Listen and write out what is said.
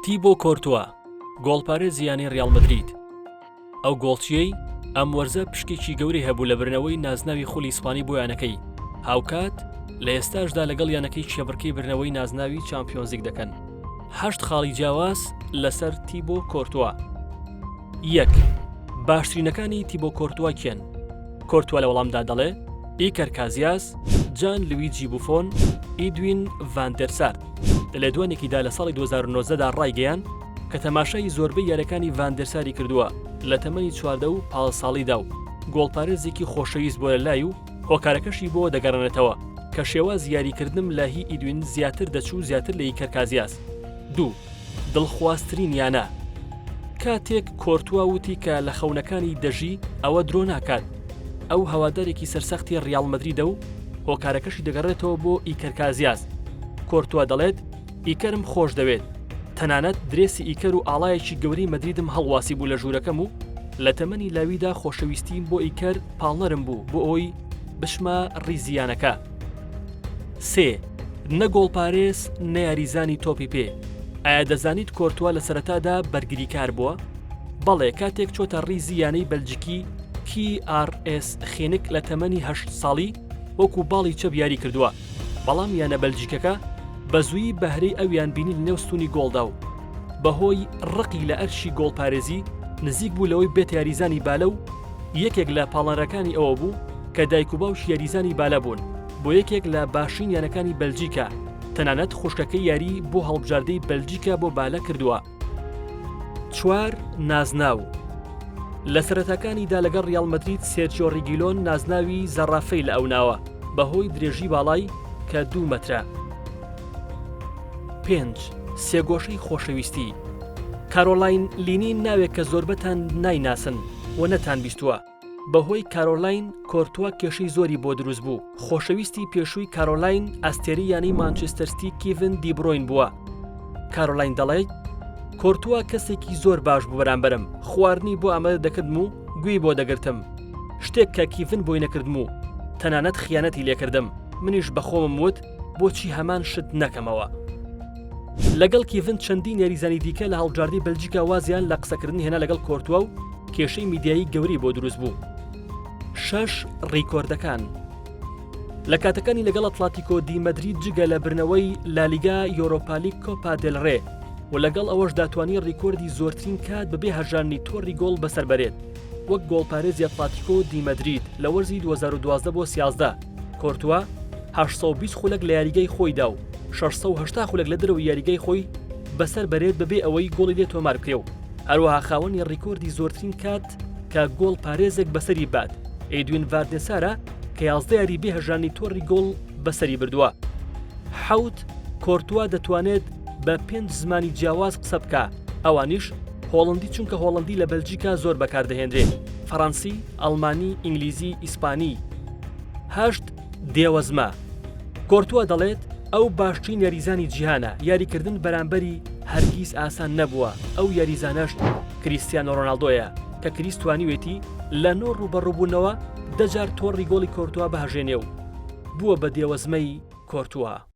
تیبۆ کۆرتوا، گۆڵپارێزی یانەی ریاڵ مەدرید، ئەو گۆڵچییەی ئەم وەرزە پشکێکی گەورەی هەبوو لە برنەوەی نازناوی خولی ئیسپانی بۆ یانەکەی، هاوکات لە ئێستاشدا لەگەڵ یانەکەی کێبڕکێی برنەوەی نازناوی چامپیۆنزلیگ دەکەن. هەشت خاڵی جیاواز لەسەر تیبۆ کۆرتوا. یەک، باشترینەکانی تیبۆ کۆرتوا کێن؟ کۆرتوا لە وەڵامدا دەڵێ، ئیکەر کازیاس، جان لویجی بوفۆن، ئیدوین ڤاندێرسار. لە لێدوانێکیدا لە ساڵی 2019 دا ڕایگەیاند کە تەماشای زۆربەی یاریەکانی ڤاندێرساری کردووە لە تەمەنی 14 و 15 ساڵیدا و گۆڵپارێزێکی خۆشەویست بووە لە لای و هۆکارەکەشی بۆ دەگەڕێنێتەوە کە شێوازی یاریکردنم لە هی ئیدوین زیاتر دەچوو زیاتر لە ئیکەر کازیاس. دوو. دڵخوازترین یانە. کاتێک کۆرتوا وتی کە لە خەونەکانی دەژی ئەوە درۆ ناکات. ئەو هەوادارێکی سەرسەختی ڕیاڵ مەدریدە و هۆکارەکەشی دەگەڕێتەوە بۆ ئیکەر کازیاس. کۆرتوا دەڵێت، ئیکەرم خۆش دەوێت. تەنانەت درێسی ئیکەر و ئاڵایەکی گەورەی مەدریدم هەڵواسیبوو لە ژوورەکەم و لە تەمەنی لاویدا خۆشەویستیم بۆ ئیکەر پاڵنەرم بوو بۆ ئەوەی بچمە ڕیزی یانەکە. سێ، نە گۆڵپارێز نە یاریزانی تۆپی پێ، ئایا دەزانیت کۆرتوا لە سەرەتادا بەرگریکار بووە؟ بەڵێ کاتێک چۆتە ڕیزی یانەی بەلجیکی KRS خینک لە تەمەنی هەشت ساڵی وەکو باڵی چەپ یاری کردووە، بەڵام یانە بەلجیکەکە بە زوویی بەهرەی ئەویان بینی لەنێو ستونی گۆڵدا و بەهۆی ڕقی لە ئەرکی گۆڵپارێزی نزیک بوو لەوەی بێتە یاریزانی بالە و یەکێک لە پاڵنەرەکانی ئەوە بوو کە دایک و باوکی یاریزانی بالە بوون بۆ یەکێک لە باشترین یانەکانی بەلجیکا، تەنانەت خوشکەکەی یاری بۆ هەڵبژاردەی بەلجیکا بۆ بالە کردووە. چوار نازناو لە سەرەتاکانیدا لەگەڵ ریاڵ مەدرید سێرجیۆ ریگیلۆن نازناوی زەڕافەی لە ئەو ناوە بەهۆی درێژی باڵای کە دوو مەترە. پێنج سێگۆشەی خۆشەویستی کارۆلاین لینین ناوێک کە زۆربەتان نایناسن و نەتانبیستووە، بەهۆی کارۆلاین کۆرتوا کێشەی زۆری بۆ دروست بوو، خۆشەویستی پێشووی کارۆلاین ئەستێرەی یانەی مانچستەر ستی کیڤن دیبرۆین بووە. کارۆلاین دەڵێت، کۆرتوا کەسێکی زۆر باش بوو بەرامبەرم، خواردنی بۆ ئامادە دەکردم و گوێی بۆ دەگرتم، شتێک کە کیڤن بۆی نەکردم و تەنانەت خیانەتی لێکردم، منیش بەخۆمم وت بۆچی هەمان شت نەکەمەوە. لەگەڵ کیڤن چەندین یاریزانی دیکە لە هەڵبژاردەی بەلجیکا وازیان لە قسەکردن هێنا لەگەڵ کۆرتوا و کێشەی میدیایی گەورەی بۆ دروست بوو. شەش ڕیکۆردەکان لە کاتەکانی لەگەڵ ئەتلاتیکۆ دی مەدرید جگە لە برنەوەی لالیگا یۆرۆپالیگ کۆپا دێل ڕێ و لەگەڵ ئەوەشدا توانی ڕیکۆردی زۆرترین کات بەبێ هەژاندنی تۆڕی گۆڵ بەسەر بەرێت وەک گۆڵپارێزی ئەتلاتیکۆ دی مەدرید لە وەرزی 2012 بۆ 13 کۆرتوا 820 خولەک لە یاریگای خۆیدا و 680 خولەک لە دەرەوەی یاریگای خۆی بەسەر بەرێت بەبێ ئەوەی گۆڵی لێ تۆمار بکرێ و هەروەها خاوەنی ڕیکۆردی زۆرترین کات کە گۆڵ پارێزێک بەسەری بات ئێدوین ڤاردێسارە کە 11 یاری بێ هەژانی تۆڕی گۆڵ بەسەری بردووە. حەوت کۆرتوا دەتوانێت بە پێنج زمانی جیاواز قسە بکا ئەوانیش هۆڵندی چونکە هۆڵندی لە بەلجیکا زۆر بەکاردەهێنرێ فەڕەنسی، ئەڵمانی، ئینگلیزی، ئیسپانی. هەشت دێوەزمە. کۆرتوا دەڵێت، ئەو باشترین یاریزانی جیهانە، یاریکردن بەرامبەری هەرگیز ئاسان نەبووە، ئەو یاریزانەش کریستیانۆ رۆناڵدۆیە، کە کریس توانیوێتی لە نۆ رووبەڕووبوونەوە دە جار تۆڕی گۆڵی کۆرتوا بهەژێنێ و بووە بە دێوەزمەی کۆرتوا.